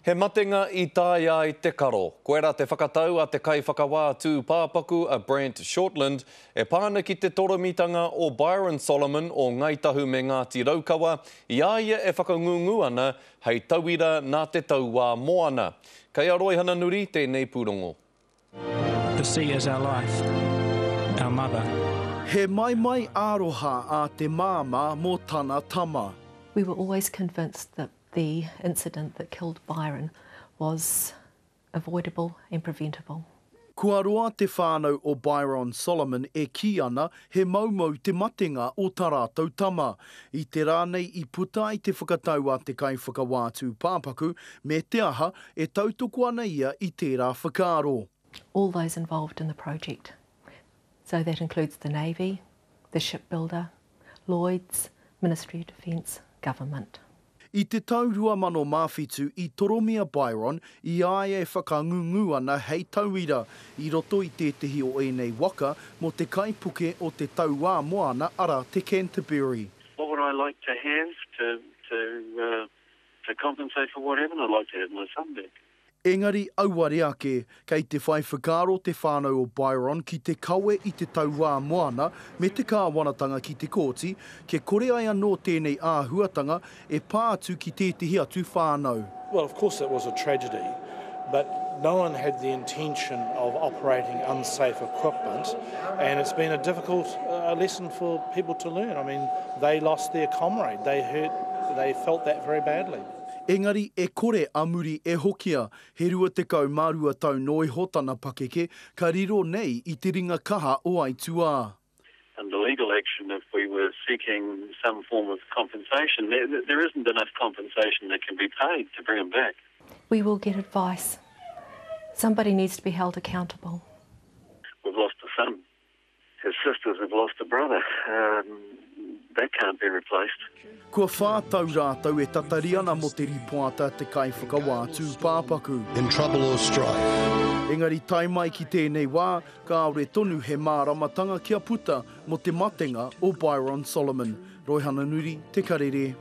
He matenga i taea ai te karo. Koirā te whakatau a te kaiwhakawā tūpāpaku a Brant Shortland e pā ana ki te toromitanga o Byron Solomon o Ngāi Tahu me Ngāti Raukawa i a ia e whakangungu ana hei tauira nā te tauā moana. Kei a Roihana Nuri tēnei pūrongo. The sea is our life, our mother. He maimai aroha a te māmā mō tana tama. We were always convinced that the incident that killed Byron was avoidable and preventable. Kua roa te whānau o Byron Solomon e kī ana he moumou te matenga o tā rātou tama. I te rā nei i puta ai te whakatau a te kaiwhakawā tūpāpaku, me te aha, e tautoko ana ia i tērā whakaaro. All those involved in the project. So that includes the Navy, the shipbuilder, Lloyds, Ministry of Defence, Government. I te tau 2007 i toromi a Byron i a ia e whakangungu ana hei tauira i roto i tētehi o ēnei waka mō te kaipuke o te tauā moana arā te Canterbury. What would I like to have to to to compensate for what happened? I'd like to have my son back. Engari auare ake, kei te whai whakaaro te whānau o Byron ki te kawe i te tauā moana me te kāwanatanga ki te kōti, kia kore ai anō tēnei āhuatanga e pā atu ki tētehi atu whānau. Well, of course it was a tragedy, but no one had the intention of operating unsafe equipment, and it's been a difficult lesson for people to learn. I mean, they lost their comrade, they hurt, they felt that very badly. Engari e kore a muri e hokia, he 22 tau noa iho tana pakeke, ka riro nei i te ringa kaha o aituā. Under legal action if we were seeking some form of compensation, there, there isn't enough compensation that can be paid to bring him back. We will get advice. Somebody needs to be held accountable. We've lost a son. His sisters have lost a brother. Um, that can't be replaced. Kua whā tau rātou e tatari ana mō te rīpoata a te kaiwhakawā tūpāpaku. In trouble or strife. Engari tae mai ki tēnei wā, kāore tonu he māramatanga kia puta mō te matenga o Byron Solomon. Roihana Nuri, Te Karere.